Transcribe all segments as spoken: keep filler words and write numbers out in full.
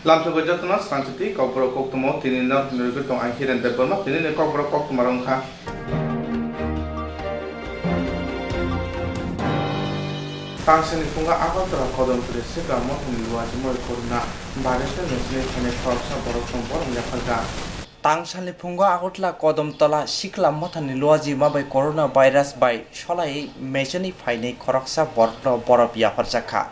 Lamsogwi jotono swkang chiti kokborok koktwma o tini no hinwi tong ang Hiren Debbarma, tini ni kokborok koktwma rok wngkha. Tangsalni phungo Agartala Kodom Tole Sikla Mothani Luaji Moi Corona Virus ni Machine Phainai Khoroksa Borok Tong Borom Yapharjak. Tangsalni phungo Agartala Kodom Tola Sikla Mothani Luaji Mabai Corona Virus bai Solai Machine Phainai Khoroksa Borok Borok Yapharjak kha.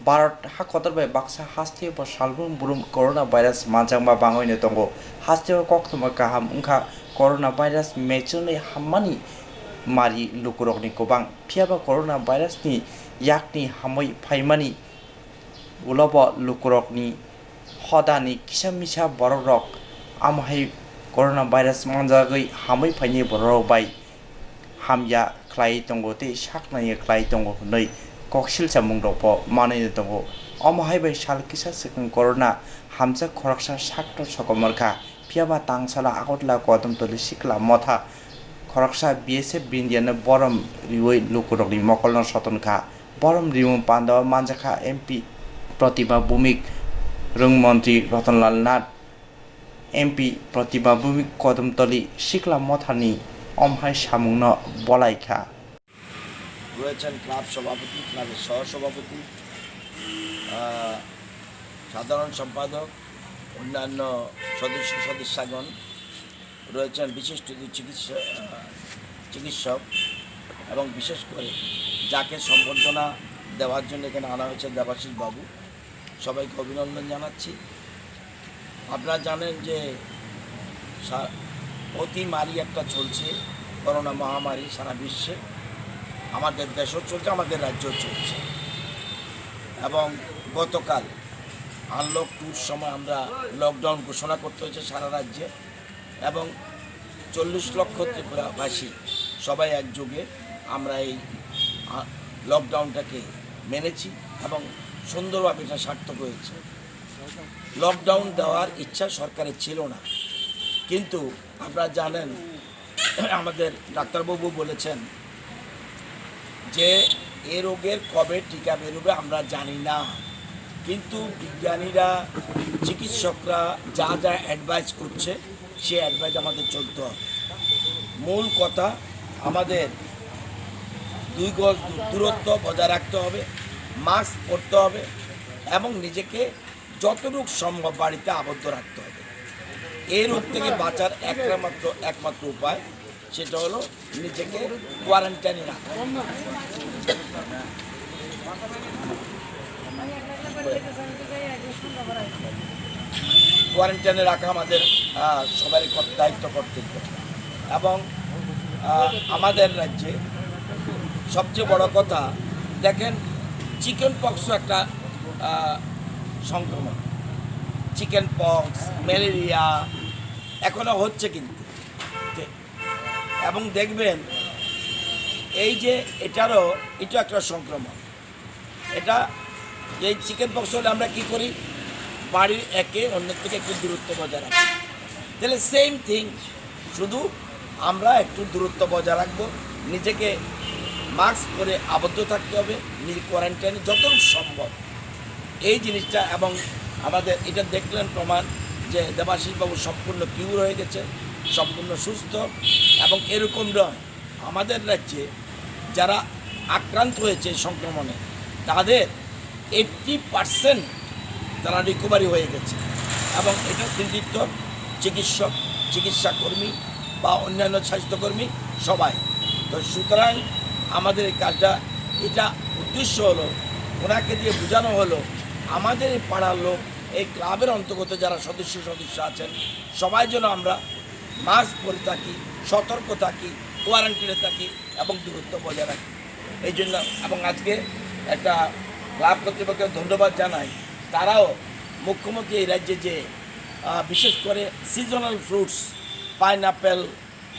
Bharat hakotor bai baksa hasteo bo salbrum brum corona virus manjakma bangwi no tongo. Hasteo koktwma kaham wngkha corona virus mechunwi hammani mari lukurokni kwbang. Phiyaba corona virus ni yakni hamwi phaimani ulo bo lukurokni hodani kisa misa borokrok amo hai corona virus manjagwi hamwi phainai bororok bai hamya khlai tongo tei saknaya khlai tongo hwnwi koksil samungrokbo manwi tongo. Omo hai bai sal kisa swkang corona hamjak khoroksa sakno sokomor kha. Phiyaba tangsala Agartala Kodom Tole Sikla Motha khoroksa B S F Indiano borom riwi lukurokni mokolno soton kha. Borom rimung pandao manjakha M P Protima Bhumik, Rwng Montri Ratan Lal Nath, M P Protima Bhumik Kodom Tole Sikla Mothani omhai samungno bolaikha. রয়েছেন ক্লাব সভাপতি, ক্লাবের সহসভাপতি, আহ, সাধারণ সম্পাদক, অন্যান্য সদস্য সদস্যাগণ, রয়েছেন বিশিষ্ট চিকিৎসা, আহ, চিকিৎসক এবং বিশেষ করে যাকে সম্বর্ধনা দেওয়ার জন্য এখানে আনা হয়েছে দেবাশিস বাবু, সবাইকে অভিনন্দন জানাচ্ছি। আপনারা জানেন যে সা-, অতিমারি একটা চলছে, করোনা মহামারী সারা বিশ্বে, আমাদের দেশেও চলছে, আমাদের রাজ্যেও চলছে। এবং গতকাল আনলক টুর সময় আমরা লকডাউন ঘোষণা করতে হয়েছে সারা রাজ্যে, এবং চল্লিশ লক্ষ ত্রিপুরাবাসী সবাই একযোগে আমরা এই, আ, লকডাউনটাকে মেনেছি এবং সুন্দরভাবে এটা সার্থক হয়েছে। লকডাউন দেওয়ার ইচ্ছা সরকারের ছিল না, কিন্তু আপনারা জানেন, আমাদের ডাক্তারবাবু বলেছেন যে এ রোগের কবে টিকা বেরোবে আমরা জানি না, কিন্তু বিজ্ঞানীরা, চিকিৎসকরা যা যা অ্যাডভাইস করছে, সে অ্যাডভাইস আমাদের চলতে হবে। মূল কথা, আমাদের দুই গজ দূ-, দূরত্ব বজায় রাখতে হবে, মাস্ক পরতে হবে এবং নিজেকে যতটুকু সম্ভব বাড়িতে আবদ্ধ রাখতে হবে। এই রোগ থেকে বাঁচার একমাত্র, একমাত্র উপায় সেটা হলো নিজেকে কোয়ারেন্টাইনে রাখা। কোয়ারেন্টাইনে রাখা আমাদের, আহ, সবারই কর-, দায়িত্ব, কর্তব্য। এবং, আহ, আমাদের রাজ্যে সবচেয়ে বড় কথা, দেখেন, চিকেন পক্সও একটা, আহ, সংক্রমণ। চিকেন পক্স, ম্যালেরিয়া এখনো হচ্ছে কিন্তু। তে-, এবং দেখবেন, এই যে এটারও, এটা একটা সংক্রমণ। এটা, এই চিকেন পক্স হলে আমরা কি করি? বাড়ির একে অন্যের থেকে একটু দূরত্ব বজায় রাখি। তাহলে সেম থিং, শুধু আমরা একটু দূরত্ব বজায় রাখবো, নিজেকে মাস্ক পরে আবদ্ধ থাকতে হবে, নিজে কোয়ারেন্টাইনে যতটুকু সম্ভব। এই জিনিসটা, এবং আমাদের এটা দেখলেন প্রমাণ যে দেবাশিস বাবু সম্পূর্ণ কিউর হয়ে গেছে, সম্পূর্ণ সুস্থ। এবং এরকম নয়, আমাদের রাজ্যে যারা আক্রান্ত হয়েছে এই সংক্রমণে, তাদের এইট্টি পার্সেন্ট তারা রিকভারি হয়ে গেছে। এবং এটার কৃতিত্ব চিকিৎসক, চিকিৎসাকর্মী বা অন্যান্য স্বাস্থ্যকর্মী সবাই। তো সুতরাং আমাদের এই কাজটা, এটা উদ্দেশ্য হলো, ওনাকে দিয়ে বোঝানো হলো, আমাদের এই পাড়ার লোক, এই ক্লাবের অন্তর্গত যারা সদস্য সদস্য আছেন, সবাই যেন আমরা মাস্ক পরে থাকি, সতর্ক থাকি, কোয়ারেন্টিনে থাকি এবং দূরত্ব বজায় রাখি। এই জন্য, এবং আজকে একটা ক্লাব কর্তৃপক্ষকে ধন্যবাদ জানাই, তারাও, মুখ্যমন্ত্রী এই রাজ্যে যে, আহ, বিশেষ করে সিজনাল ফ্রুটস, পাইনঅ্যাপেল,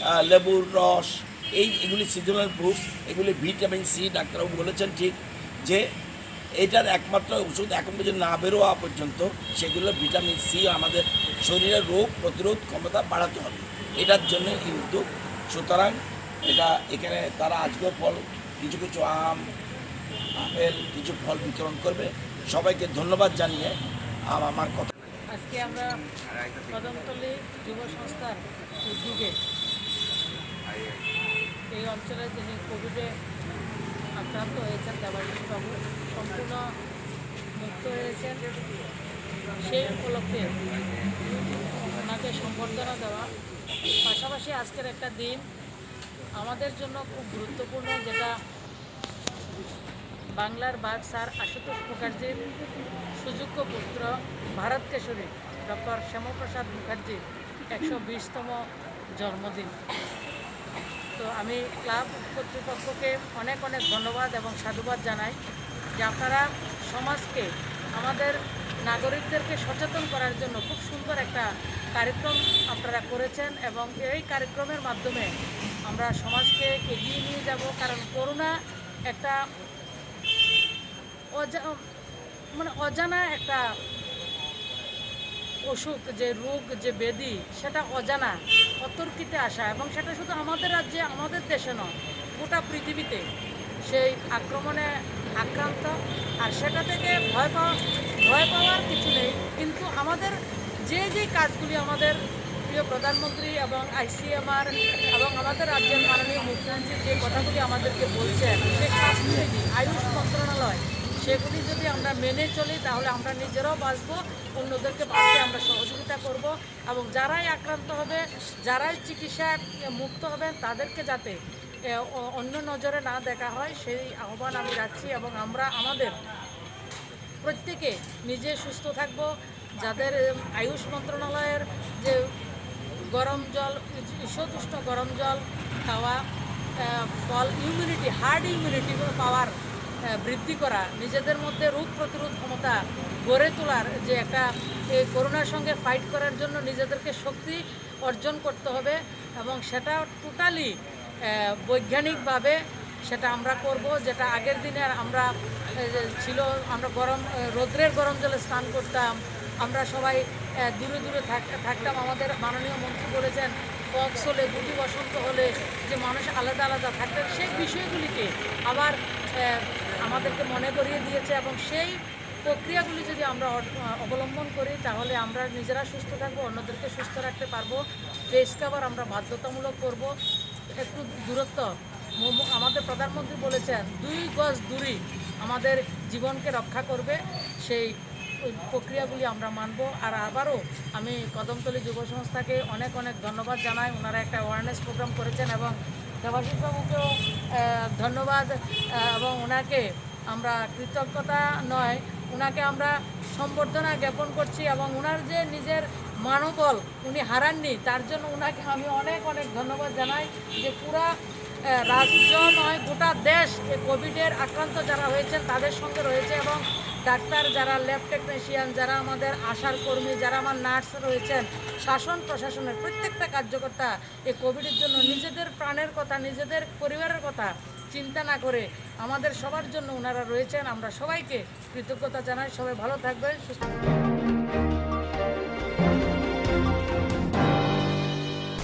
আহ, লেবুর রস, এই, এগুলি সিজনাল ফ্রুটস, এগুলি ভিটামিন সি, ডাক্তারবাবু বলেছেন ঠিক যে এটার একমাত্র ওষুধ এখন পর্যন্ত না বেরোয়া পর্যন্ত, সেগুলো ভিটামিন সি আমাদের শরীরে রোগ প্রতিরোধ ক্ষমতা বাড়াতে হবে, এটার জন্য এই উদ্যোগ। সুতরাং এটা এখানে তারা আজকেও ফল, কিছু কিছু আম, আপেল, কিছু ফল বিতরণ করবে। সবাইকে ধন্যবাদ জানিয়ে আম-, আমার কথা আজকে আমরা কদমতলী যুব সংস্থার উদ্যোগে এই অঞ্চলে যিনি কোভিডে আক্রান্ত হয়েছেন দেবাশিস বাবু, সম্পূর্ণ মুক্ত হয়েছেন, সেই উপলক্ষে ওনাকে সম্বর্ধনা দেওয়া। পাশাপাশি আজকের একটা দিন আমাদের জন্য খুব গুরুত্বপূর্ণ, যেটা বাংলার বাঘ স্যার আশুতোষ মুখার্জির সুযোগ্য পুত্র ভারত কেশরী ডক্টর শ্যামাপ্রসাদ মুখার্জির একশো বিশতম জন্মদিন। তো আমি ক্লাব কর্তৃপক্ষকে অনেক অনেক ধন্যবাদ এবং সাধুবাদ জানাই যে আপনারা সমাজকে, আমাদের নাগরিকদেরকে সচেতন করার জন্য খুব সুন্দর একটা কার্যক্রম আপনারা করেছেন এবং এই কার্যক্রমের মাধ্যমে আমরা সমাজকে এগিয়ে নিয়ে যাব। কারণ করোনা একটা অজা-, মানে অজানা একটা অসুখ, যে রোগ, যে ব্যাধি, সেটা অজানা, অতর্কিতে আসা, এবং সেটা শুধু আমাদের রাজ্যে, আমাদের দেশে নয়, গোটা পৃথিবীতে সেই আক্রমণে আক্রান্ত। আর সেটা থেকে ভয় পাওয়া, ভয় পাওয়ার কিছু নেই, কিন্তু আমাদের যে যে কাজগুলি আমাদের প্রিয় প্রধানমন্ত্রী এবং আইসিএমআর এবং আমাদের রাজ্যের মাননীয় মুখ্যমন্ত্রী যে কথাগুলি আমাদেরকে বলছেন, যে স্বাস্থ্যবিধি, আয়ুষ মন্ত্রণালয়, সেগুলি যদি আমরা মেনে চলি, তাহলে আমরা নিজেরাও বাঁচবো, অন্যদেরকে বাঁচতে আমরা সহযোগিতা করব। এবং যারাই আক্রান্ত হবে, যারাই চিকিৎসা মুক্ত হবেন, তাদেরকে যাতে এ, অ-, অন্য নজরে না দেখা হয়, সেই আহ্বান আমি রাখছি। এবং আমরা আমাদের প্রত্যেকে নিজে সুস্থ থাকব, যাদের, এ, আয়ুষ মন্ত্রণালয়ের যে গরম জল, ইস-, ইষ্ণোষ্ণ গরম জল খাওয়া, এ, ফল, ইমিউনিটি, হার্ড ইমিউনিটি পাওয়ার, এ, বৃদ্ধি করা, নিজেদের মধ্যে রোগ প্রতিরোধ ক্ষমতা গড়ে তোলার যে একটা, এই করোনার সঙ্গে ফাইট করার জন্য নিজেদেরকে শক্তি অর্জন করতে হবে। এবং সেটা টোটালি আহ, বৈজ্ঞানিকভাবে সেটা আমরা করব। যেটা আগের দিনে আর আমরা, আহ, যে ছিল, আমরা গরম, আহ, রৌদ্রের গরম জলে স্নান করতাম, আমরা সবাই, আহ, দূরে দূরে থাক-, থাকতাম। আমাদের মাননীয় মন্ত্রী বলেছেন, পক্স হলে, গুটি বসন্ত হলে যে মানুষ আলাদা আলাদা থাকতেন, সেই বিষয়গুলিকে আবার, আহ, আমাদেরকে মনে করিয়ে দিয়েছে। এবং সেই প্রক্রিয়াগুলি যদি আমরা অ-, অবলম্বন করি, তাহলে আমরা নিজেরা সুস্থ থাকবো, অন্যদেরকে সুস্থ রাখতে পারবো। ফেস কভার আমরা বাধ্যতামূলক করব। একটু দূরত্ব, ম-, ম-, আমাদের প্রধানমন্ত্রী বলেছেন, দুই গজ দূরই আমাদের জীবনকে রক্ষা করবে। সেই প্রক্রিয়াগুলি আমরা মানব। আর আবারও আমি কদমতলী যুব সংস্থাকে অনেক অনেক ধন্যবাদ জানাই। ওনারা একটা অ্যাওয়ারনেস প্রোগ্রাম করেছেন এবং দেবাশিস বাবুকেও, আহ, ধন্যবাদ, আহ, এবং ওনাকে আমরা কৃতজ্ঞতা নয়, ওনাকে আমরা সম্বর্ধনা জ্ঞাপন করছি। এবং ওনার যে নিজের মনোবল উনি হারাননি, তার জন্য ওনাকে আমি অনেক অনেক ধন্যবাদ জানাই। যে পুরা, আহ, রাজ্য নয়, গোটা দেশ এই কোভিডের আক্রান্ত যারা হয়েছেন তাদের সঙ্গে রয়েছে। এবং ডাক্তার, যারা ল্যাব টেকনিশিয়ান, যারা আমাদের আশার কর্মী, যারা আমার নার্স রয়েছেন, শাসন প্রশাসনের প্রত্যেকটা কার্যকর্তা এই কোভিডের জন্য নিজেদের প্রাণের কথা, নিজেদের পরিবারের কথা চিন্তা না করে আমাদের সবার জন্য ওনারা রয়েছেন। আমরা সবাইকে কৃতজ্ঞতা জানাই। সবাই ভালো থাকবেন, সুস্থ থাকবেন।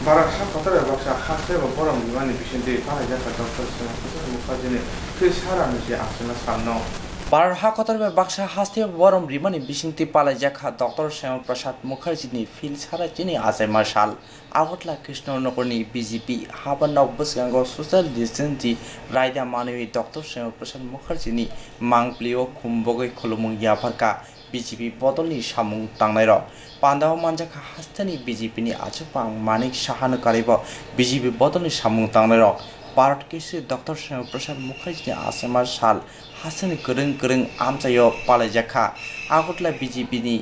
Bharat ha kotor bai baksa haste bo borom rimani bisingtwi palaijak kha Doctor Shyama Prasad Mukherjee ni thwi sara ni se achaima salno. Bharat ha kotor bai baksa haste bo borom rimani bisingtwi palaijak kha Doctor Shyama Prasad Mukherjee ni phil sara chini achaima sal. Agartala Krishnanagar ni B J P habanok bwskango social distance ni raida manwi Doctor Shyama Prasad Mukherjee ni mangpili o khum bogwi khulumung yapharkha B J P bodol ni samung tangnairok. Pandao manjakha hasteni B J P ni achukmang Manik Saha no karwi bo B J P bodol ni samung tangnairok. Bharat Keshari Doctor Shyama Prasad Mukherjee ni achaima sal hasteni kwrwng kwrwng amchaio palaijakha. Agartala B J P ni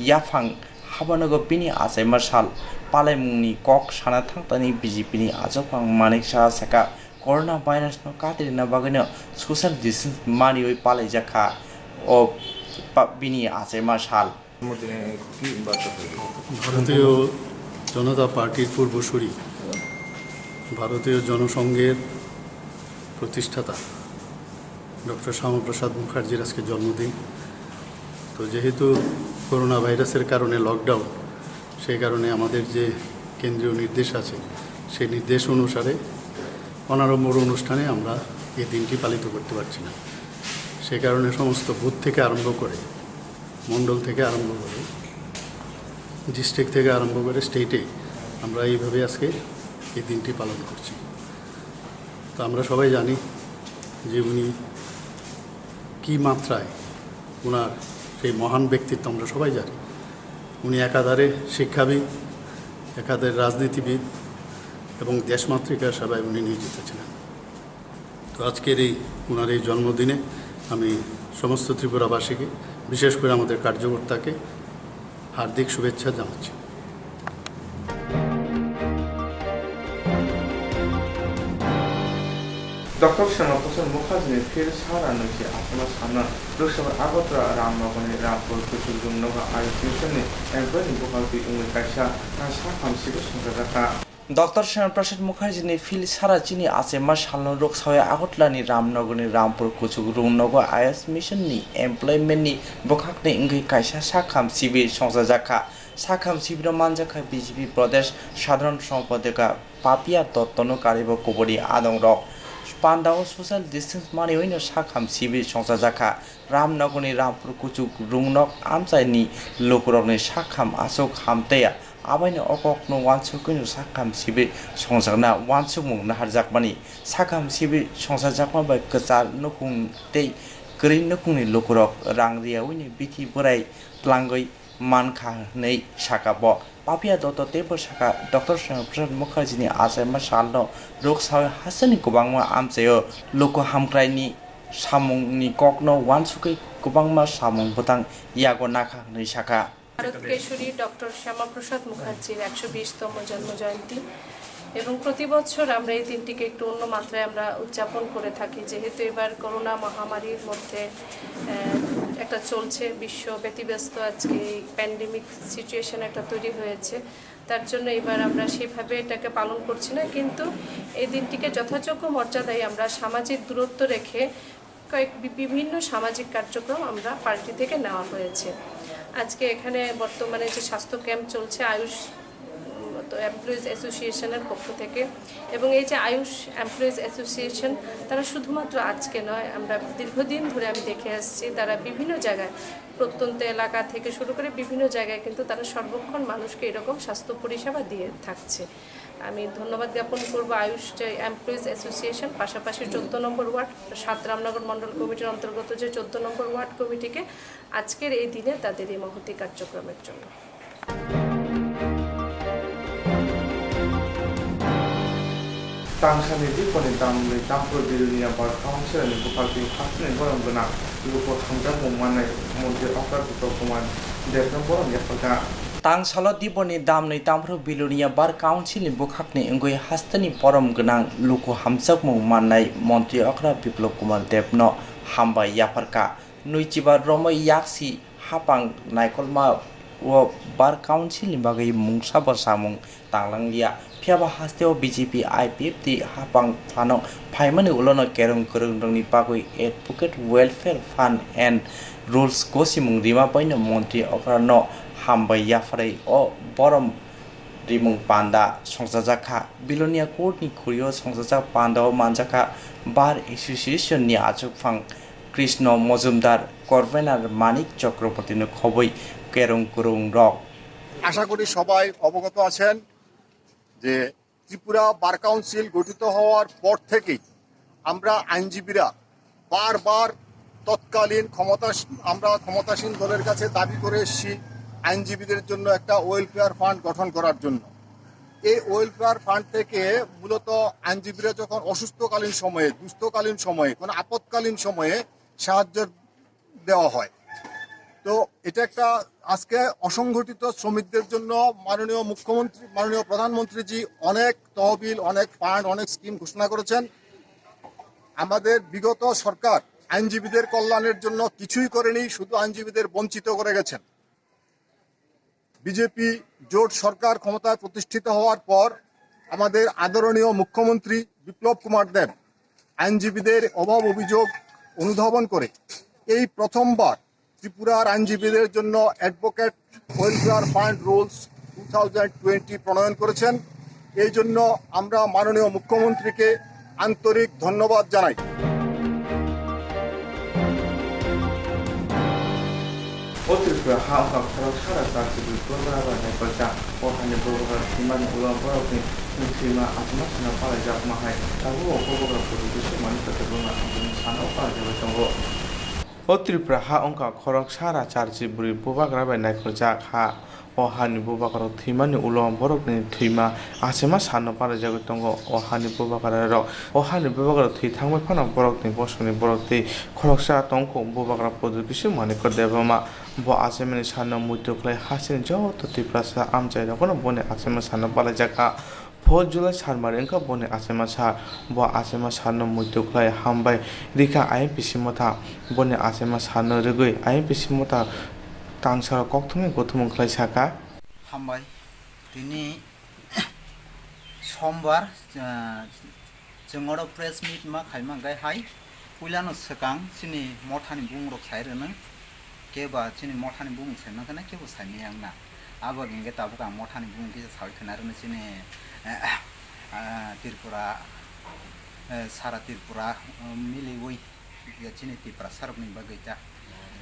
yaphang habanogo bini achaima sal palaimungni kok sana thangtani B J P ni achukmang Manik Saha sakha, corona virus no katirina bagwino social distance maniwi palaijakha o pa-, bini achaima sal. ভারতীয় জনতা পার্টির পূর্বসূরি, ভারতীয় জনসংঘের প্রতিষ্ঠাতা ডক্টর শ্যামাপ্রসাদ মুখার্জির আজকে জন্মদিন। তো যেহেতু করোনা ভাইরাসের কারণে লকডাউন, সেই কারণে আমাদের যে কেন্দ্রীয় নির্দেশ আছে, সেই নির্দেশ অনুসারে অনাড়ম্বর অনুষ্ঠানে আমরা এই দিনটি পালিত করতে পারছি না। সে কারণে সমস্ত বুথ থেকে আরম্ভ করে, মণ্ডল থেকে আরম্ভ করে ডিস্ট্রিক্ট থেকে আরম্ভ করে স্টেটে আমরা এইভাবে আজকে এই দিনটি পালন করছি। তো আমরা সবাই জানি যে উনি কী মাত্রায়, ওনার সেই মহান ব্যক্তিত্ব আমরা সবাই জানি। উনি একাধারে শিক্ষাবিদ, একাধারে রাজনীতিবিদ এবং দেশমাতৃকার সেবায় উনি নিয়োজিত ছিলেন। তো আজকের এই ওনার এই জন্মদিনে আমি সমস্ত ত্রিপুরাবাসীকে, বিশেষ করে আমাদের কার্যকর্তাকে হার্দিক শুভেচ্ছা জানাচ্ছি। Doctor Shyama Prasad Mukherjee ni phil sara nwi se achama sano Lok Sabha Agartala Ramnagar ni Rampur Kuchuk Rungnogo Ayush Mission ni employee ni bwkhak twi wngwi kaisa sakham sibwi songchajakha. Doctor Shyama Prasad Mukherjee ni phil sara chini achema salno rwksawi Agartala ni Ramnagar ni Rampur Kuchuk Rungnogo Ayush Mission ni employment ni bwkhak twi wngwi kaisa sakham sibwi songchajakha. Sakham sibwi no manjakha B J P Pradesh Sadharan Sompadika Papia Dottono karibo kubuni adongrok. Pandao social distance manwiwi no sakham sibwi songchajakha. Ramnagarni Rampur Kuchuk Rungnok amchaini lukurokni sakham aswk hamtaya, abaino o kokno uansukwi no sakham sibwi songjakna uansukmung naharjakmani. Sakham sibwi songchajakma bai kwchar nukhung tei kwrwi nukhungni lukurok rang riyawi no bithi bwrai tlangwi mankha hwnwi saka bo. Papia Dotto teibo saka, Doctor Shyama Prasad Mukherjee ni achaima salno rwksawi hasteni kwbangma amchaio luku hamkraini samungni kokno uansukwi kwbangma samung bwtang yago nakha hwnwi saka. Bharat Kesari doctor Shyamaprasad মুখার্জির একশো বিশতম জন্ম জয়ন্তী এবং প্রতি বছর আমরা এই দিনটিকে একটু অন্য মাত্রায় আমরা উদযাপন করে থাকি, যেহেতু এবার করোনা মহামারীর মধ্যে আহ, একটা চলছে, বিশ্ব ব্যতিব্যস্ত, আজকে এই প্যান্ডেমিক সিচুয়েশন একটা তৈরি হয়েছে। তার জন্য এবার আমরা সেভাবে এটাকে পালন করছি না, কিন্তু এই দিনটিকে যথাযোগ্য মর্যাদায় আমরা সামাজিক দূরত্ব রেখে কয়েক বি- বিভিন্ন সামাজিক কার্যক্রম আমরা পার্টি থেকে নেওয়া হয়েছে। আজকে এখানে বর্তমানে যে স্বাস্থ্য ক্যাম্প চলছে আয়ুষ, উম, তো এমপ্লয়িজ অ্যাসোসিয়েশনের পক্ষ থেকে, এবং এই যে আয়ুষ এমপ্লয়িজ অ্যাসোসিয়েশন, তারা শুধুমাত্র আজকে নয়, আমরা দীর্ঘদিন ধরে আমি দেখে আসছি তারা বিভিন্ন জায়গায় প্রত্যন্ত এলাকা থেকে শুরু করে বিভিন্ন জায়গায় কিন্তু তারা সর্বক্ষণ মানুষকে এরকম স্বাস্থ্য পরিষেবা দিয়ে থাকছে। আমি ধন্যবাদ জ্ঞাপন করব আয়ুষ এমপ্লয়িজ অ্যাসোসিয়েশন, পাশাপাশি চোদ্দ নম্বর ওয়ার্ড, সাত রামনগর মণ্ডল কমিটির অন্তর্গত যে চোদ্দ নম্বর ওয়ার্ড কমিটিকে আজকের এই দিনে তাদের এই মহতী কার্যক্রমের জন্য। Tangsani diponi damni Tampur Bilonia Bar Council ni bwkhak twi hasteni borom gwnang luku hamjakmung mannai Montri Okra Biplop Kumar Debno borom yapharkha. Tangsalo diponi damni Tampur Bilonia Bar Council ni bwkhakni wngwi hasteni borom gwnang luku hamjakmung mannai Montri Okra Biplop Kumar Debno hambai yapharkha. Nwichiba romwi yaksi hapang naikolma o Bar Council ni bagwi mungsa bo samung tanglang liya. Phiyaba hasteo B J P I P F T hapang phano phaimani ulono kerong kwrwngrokni bagwi Advocate Welfare Fund and Rules gosimung rima baino Montri Okra no hambai yapharwi o borom rimung panda songchajakha. Bilonia Court ni khuri o songchajak panda o manjakha Bar Association ni achukphang Krishna Mojumdar, Convener Manik Chakraborty no khobwi kerong kwrwngrok. আশা করি সবাই অবগত আছেন যে Tripura bar council গঠিত হওয়ার পর থেকেই আমরা আইনজীবীরা বারবার তৎকালীন ক্ষমতা আমরা ক্ষমতাসীন দলের কাছে দাবি করে এসেছি আইনজীবীদের জন্য একটা ওয়েলফেয়ার ফান্ড গঠন করার জন্য। এই ওয়েলফেয়ার ফান্ড থেকে মূলত আইনজীবীরা যখন অসুস্থকালীন সময়ে, দুস্থকালীন সময়ে, কোনো আপৎকালীন সময়ে সাহায্য দেওয়া হয়। তো এটা একটা আজকে অসংগঠিত শ্রমিকদের জন্য মাননীয় মুখ্যমন্ত্রী, মাননীয় প্রধানমন্ত্রীজি অনেক তহবিল, অনেক ফান্ড, অনেক স্কিম ঘোষণা করেছেন। আমাদের বিগত সরকার আইনজীবীদের কল্যাণের জন্য কিছুই করেনি, শুধু আইনজীবীদের বঞ্চিত করে গেছেন। বিজেপি জোট সরকার ক্ষমতায় প্রতিষ্ঠিত হওয়ার পর আমাদের আদরণীয় মুখ্যমন্ত্রী বিপ্লব কুমার দেব আইনজীবীদের অভাব অভিযোগ অনুধাবন করে এই প্রথমবার ত্রিপুরার আইনজীবীদের জন্য advocate welfare fund rules two thousand twenty প্রণয়ন করেছেন। এই জন্য আমরা মাননীয় মুখ্যমন্ত্রীকে আন্তরিক ধন্যবাদ জানাই। O Tripura ha wngkha khorok sara char chibwi bubagra bai naikolchak. O hani bubagra thwimani ulo borokni thwima achama sana palaijakma hai tabuk o bubagra photo bisingmani kwtal buma hamjakmani sana palaijakwi tongo. O Tripura ha wngkha khorok sara char chibwi bubagra bai naikolchak ha. O hani bubagra thwimani ulo borokni thwima achama sana palaijagwi tongo. O hani bubagra rok, o hani bubagra thwi thangbai phano borokni bosongni borok tei khoroksa tongkho bubagra photo bisingmani kwtal buma. Bo achaimani salno muitu khlai hasteni joto Tiprasa amchairokno boni achaima salno palaijak kha. Four July salmari wngkha boni achaima sal. Bo achaima salno muitu khlai hambai rikha I M P C motha. Boni achaima salno rwgwi I M P C motha tangsaro kokthumni gothumung khlai sakha. Hambai, tini Sombar, ah, chwng oro press meet ma khaima hwnkhe hai puilano swkang chini mothani bumungrok sai rwnw, keba chini mothani bumung sai mankhe kebo sai maya wngna. Abo hwnkhe tabuk ang mothani bumung kisa saui khna rwnw chini, eh, ah, Tripura, eh, sara Tripura, eh, miliui ya chini Tiprasarokni bagwi ta.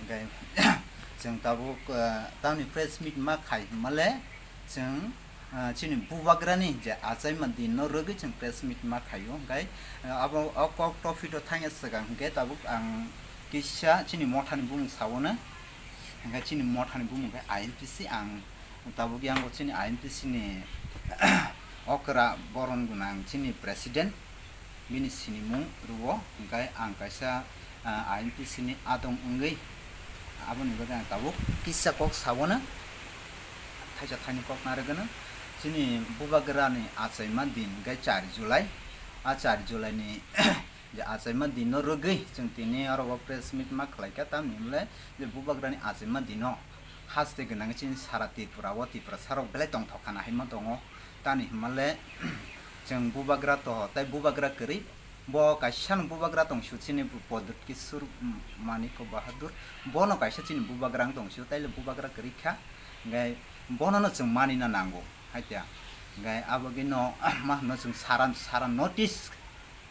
Hwnkhe chwng tabuk, eh, tamni press meet ma khai hwnmale chwng, ah, chini bubagrani je achaima dinno rwgwi chwng press meet ma khaio, hwnkhe, ah, abo o kok tophi to thangya swkang hwnkhe tabuk ang kisa chini mothani bumung sawono, hwnkhe chini mothani bumung khe I M P C ang tabuk yango chini I M P C ni okra boron gwnang chini president. Bini sinimung rwo, hwnkhe ang kaisa, ah, I M P C ni adong wngwi aboni bagwi ang tabuk kisa kok sawono, thaisa thaini kok narwgwno. Chini bubagrani achaima din hwnkhe char July. A char July ni je achaima dinno rwgwi chwng tini oro o press meet ma khlaikha, tamni hwnle je bubagrani achaima dino haste gwnangwi chini sara Tripura o Tiprasarok belai tongthok khana hinma tongo. Tamni hwnmale chwng bubagra to tei bubagra kwrwi, bo kaisa no bubagra tong sio chini Pradyut Kishore Manik Bahadur, bono kaisa chini bubagra wng tong sio, taile bubagra kwrwi kha, hwnkhe bono no chwng mani na nango, hai khe hwnkhe aboni no ma hwno chwng sara sara notice,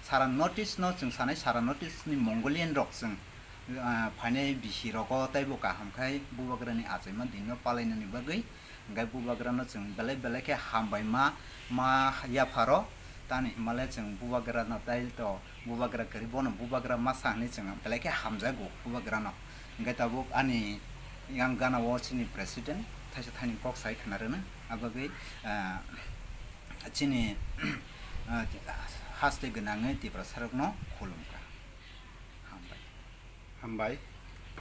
sara notice no chwng sanai, sara notice ni Mongolian rok chwng, ah, phainai bisi rogo teibo kaham khai bubagra ni achaima din no palainani bagwi. Hwnkhe bubagrano chwng belai belai khe hambai ma, ma yapharo, tamni hwnmale chwng bubagrano tei to bubagra kwrwi bono bubagra masa hwnwi chwng belai khe hamjago bubagrano. Hwnkhe tabuk ani yang gana o chini president thaisa thaini kok sai khna rwna, abagwi, ah, chini, ah, haste gwnangwi Tiprasarokno khulumkha. Hambai. Hambai.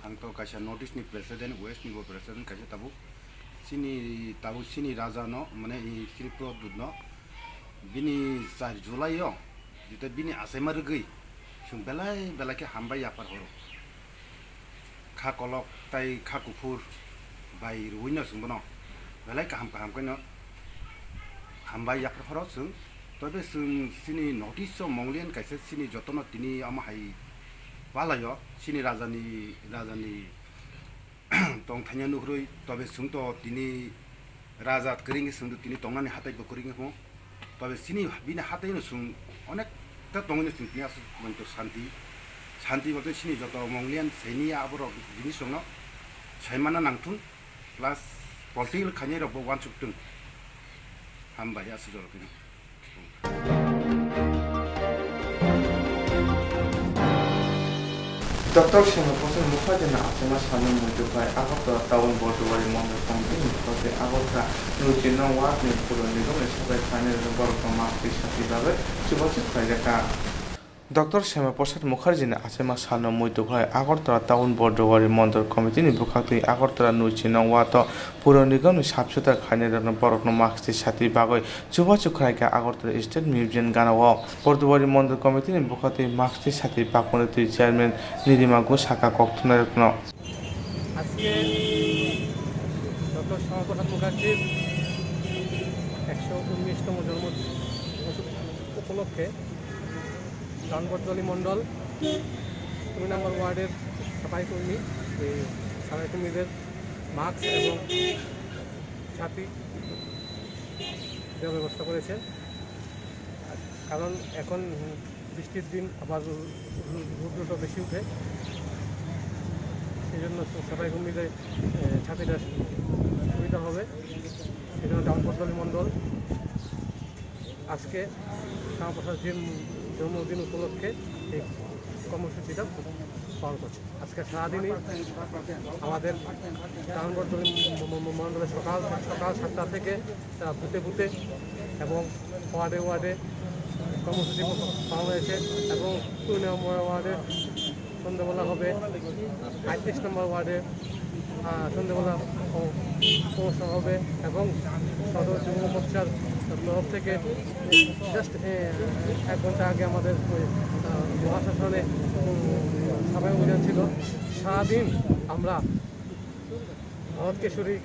Ang to kaisa North East ni president, West ni bo president kaisa tabuk. Chini tabuk chini raja no, mane i chini Pradyut no, bini char July o, jeta bini achaima rwgwi, chwng belai belai khe hambai yaphar horo. Kha kolok tai kha kuphur bai rwui no chwng bono belai kaham kaham khe no hambai yaphar horo chwng. Tobe chwng chini North East o Mongolian kaisa chini jotono tini omo hai palaio, chini rajani, rajani tongthanya nuhrui, tobe chwng to tini raja kwrwi wngwi chwng tini tongnani hatai bo kwrwi wngwi phano. Tobe chini bini hatai no chwng onek ta tongwi no chwng tini aswk manto santi. Santi bolte chini joto Mongolian saini aborok jinis rokno saimana nangthung, plus political khainai rok bo uansuk thung. Hambai aswk jorok tini. Doctor Shyama Prasad Mukherjee ni achaima salni muitu khlai Agartala Town Bordwari Mondol Committee ni bwkhak tei Agartala Nuichino Ward ni Puro Nigam ni sabai khlainai rwgwi borokno mask twi sati bagwi chubachu khlaijakha. Doctor Shyama Prasad Mukherjee ni achaima salno muitu khlai Agartala Town Bordwari Mondol Committee ni bwkhak twi Agartala Nuichino Ward o Puro Nigam ni sap sutar khlainai rokno borokno mask twi sati bagwi chubachu khlaikha Agartala State Museum gana o. Bordwari Mondol Committee ni bwkhak twi mask twi sati bakmani twi Chairman Nirima Ghosh sakha kok thumnairokno. আজকে ডক্টর শ্যামাপ্রসাদ মুখার্জির একশো উনিশতম জন্মদিবস উপলক্ষে ডানবরদলি মণ্ডল দুই নম্বর ওয়ার্ডের সাফাই কর্মী, এই সাফাই কর্মীদের মাস্ক এবং ছাতি দেওয়ার ব্যবস্থা করেছেন। কারণ এখন বৃষ্টির দিন, আবার রু-, রু-, রৌদ্রটা বেশি উঠে, সে এই জন্য সবাই মিলে, এ, ছাপিটা সুবিধা হবে। এই জন্য টাউন বটতলী মণ্ডল আজকে শ্যামাপ্রসাদ জির জন্মদিন উপলক্ষে এই কর্মসূচিটা পালন করছে। আজকে সারাদিনই আমাদের টাউন বটতলী ম-, ম-, ম-, মণ্ডলে সকাল, সকাল সাতটা থেকে তারা বুথে বুথে এবং ওয়ার্ডে ওয়ার্ডে কর্মসূচি পালন হয়েছে এবং দুই নম্বর ওয়ার্ডে সন্ধ্যাবেলা হবে, আটত্রিশ নম্বর ওয়ার্ডে, আহ, সন্ধ্যাবেলা অ-, অনুষ্ঠান হবে এবং সদর যুব মোর্চার তরফ থেকে just, এ, এক ঘন্টা আগে আমাদের ওই, আহ, মহাশ্মশানে, উম, সাফাই অভিযান ছিল। সারাদিন আমরা ভরত কেশরী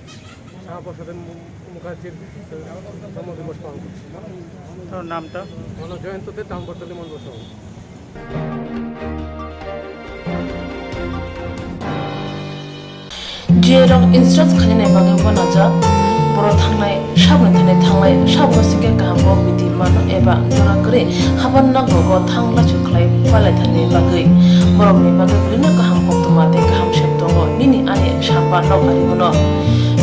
শ্যামাপ্রসাদ মু-, মুখার্জির জন্মদিবস পালন করছি। তোর নামটা? আমার নাম জয়ন্ত দে, টাউন বটতলী মণ্ডল সভাপতি। Jirok insurance khainani bagwi uanajak, borok thangnai, saboni thani thangnai, saboni singkhe kaham kok bidi mano eba jora kwrwi haban nogo thang lachu khlai palai thani bagwi. Borokni bagwi bwrwino kaham koktwma tei kaham sep tongo, nini ani samba nok ari uno.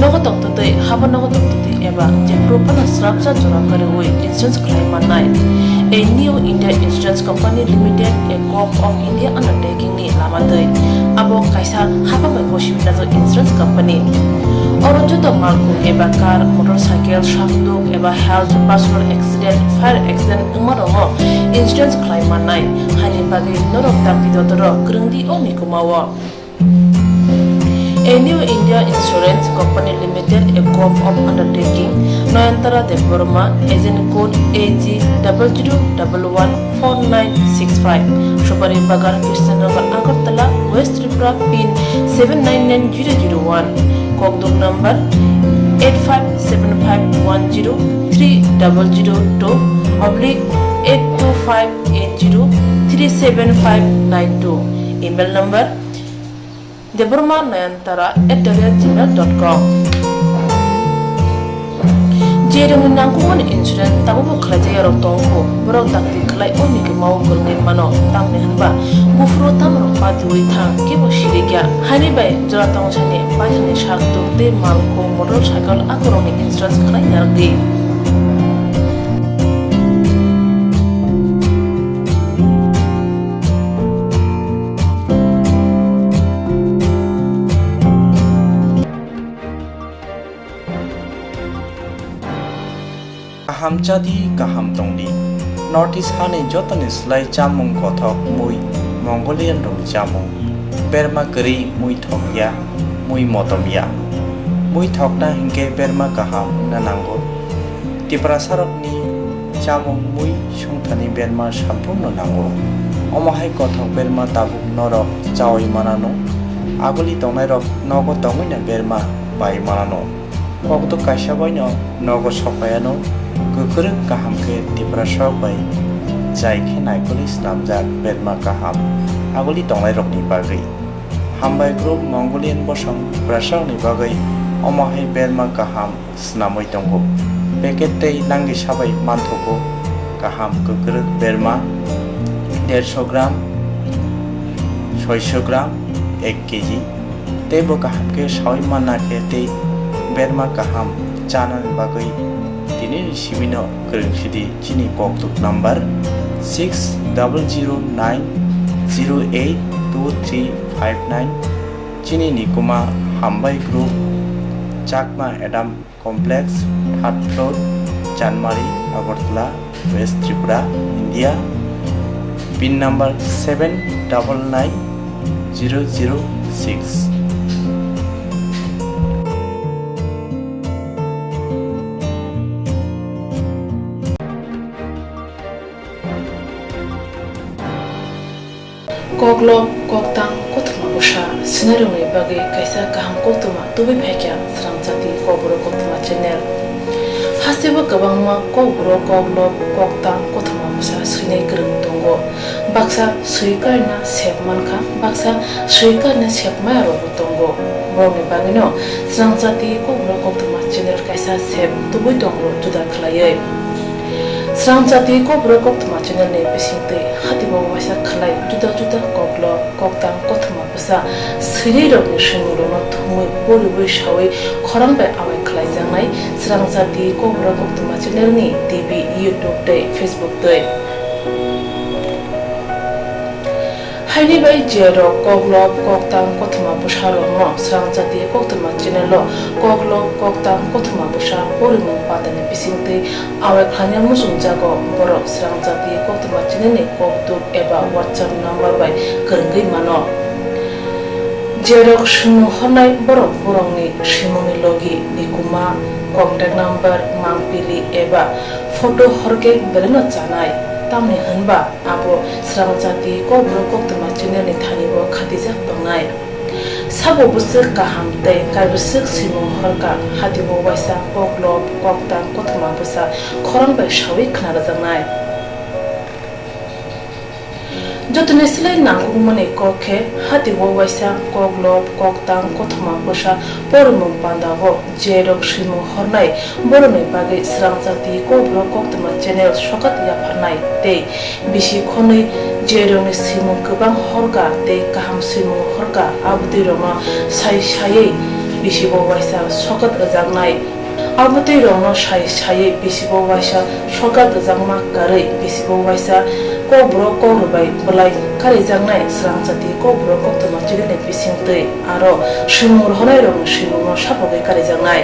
Nogo tongtwtwi, haban nogo tongtwtwi eba jephuru phano srapsa jora kwrwi insurance khlai mannai. A New India Insurance Company Limited, a Gov of India undertaking ni lama twi. Abo kaisa hapang bai gosi wngjak insurance company. Oro joto malkhung eba car, motorcycle, sakduk eba health, personal accident, fire accident wngma rokno insurance khlai mannai. Haini bagwi norok dakti dotoro kwrwngdi o mikuma o. A New India Insurance Company Limited, a Gov of undertaking, Nayantara Debbarma, agent code A G double zero double one four nine six five, Supari Bagan, Krishnanagar, Agartala, West Tripura, pin seven nine nine zero zero one, kokduk number eight five seven five one zero three double zero two oblique eight two five eight zero three seven five nine two, email number Debbarma Nayantara at the rate gmail dot com. Jerokni nangkukmani insurance tabukbo khlaijak yarok tongo, borok dakti khlai o mikima o kwrwngwi mano, tamni hwnba buphuru tamrok patiwi thang kebo sirikya. Haini bai jora tongsani paithakni sak tuk tei malkhung motorcycle akorokni insurance khlai narwkdi. Kaham chadi, kaham tongdi. North East hani jotoni slai chamung kothok mui Mongolian rokni chamung. Berma kwrwi mui thokya, mui motomya. Mui thokna hinkhe berma kaham wngna nango. Tiprasarokni chamung mui sungthani berma samphurno nango. Omo hai kothok berma tabuk norok chaui manano. Aguli tongnairok nogo tongwino berma pai manano. Kokduk kaisa baino nogo sokpaiano, kwkrwk kaham khe Tiprasarok bai jai khe naikolwi snamjak berma kaham aguli tongnairokni bagwi. Hambai Group Mongolian bosong Tiprasarokni bagwi omo hai berma kaham snamwi tongo. Packet tei nangni sabai manthogo kaham kwkrwk berma dersho gram, soisho gram, ek kg. Tei bo kaham khe saui manna khe tei berma kaham chanani bagwi tinini simino kwrwng sidi chini kokduk number six double zero nine zero eight two three five nine. Chini nikuma Hambai Group, Chakma Adam Complex, third floor, Chanmari, Agartala, West Tripura, India. Pin number seven double nine zero zero six. Koklo, koktang, kothoma bwsa, swinairokni bagwi kaisa kaham koktwma tubui phaikha Srangchati Kokborok Koktwma channel. Hasteo kwbangma kokborok, koklo, koktang, kothoma bwsa swinai kwrwng tongo. Baksa swi karina sep mankha, baksa swi karina sep maya rokbo tongo. Borokni bagwino Srangchati Kokborok Koktwma channel kaisa sep tubui tongo juda khwlaiwi. Srangchati Kokborok Koktwma channel ni bisingtwi hatibo waisa khwlai juda juda koklo, koktang, kothoma bwsa Swirirokni swimungrokno thumwi poriwi sawi khorang bai awai khlaijaknai Srangchati Kokborok Koktwma channel ni T V, YouTube tei Facebook twi. Haini bai je rok koklop koktang kothoma bwsa rokno Srangchati Koktwma channel o koklop koktang kothoma bwsa porimung pandani bisingtwi awai khlaina muchungjago, borok Srangchati Koktwma channel ni kokduk eba WhatsApp number bai kwrwngwi mano. Jerok swimung hornai borok borokni swimungni logi, nikuma, contact number, mangpili eba photo horkhe belaino chanai, tamni hwnba abo Srangchati Kokborok Koktwma channel ni thani bo khatijak tongnai. Sabo bwswk kaham tei kaibwswk swimung horkha, hati bo waisa koklop koktang kothoma bwsa khorang bai sawi khna rwjaknai. Jotoni slai nangkukmani kok khe, hati bo waisa koklop koktang kothoma bwsa porimung pandao je rok swimung hornai borokni bagwi Srangchati Kokborok Koktwma channel sokat yapharnai tei bisi khonwi je rokni swimung kwbang horkha tei kaham swimung horkha, abotwi rokno sai saiwi bisi bo waisa sokat rwjaknai. Abotwi rokno sai saiwi bisi bo waisa sokat rwjakma karwi bisi bo waisa Kokborok Kokrwbai bwlai karijaknai Srangchati Kokborok Koktwma channel ni bisingtwi aro swimung rohornai rokni swimungno sapogwi karijaknai.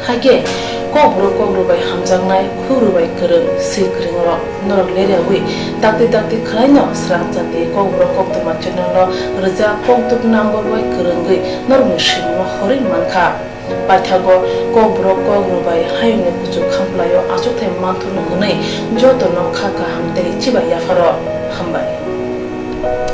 Hakhe Kokborok Kokrwbai hamjaknai, Khukrwbai kwrwng, swi kwrwng rok norok leriawi dakti dakti khwlaino Srangchati Kokborok Koktwma channel no rwjak kokduk number bai kwrwngwi norokni swimungno horwi mankha. Paithago Kokborok Kokrwbai hayungni kuchuk khamplaio achukthai manthurno hwnwi jotono kha kaham tei chibai yapharo. Hambai.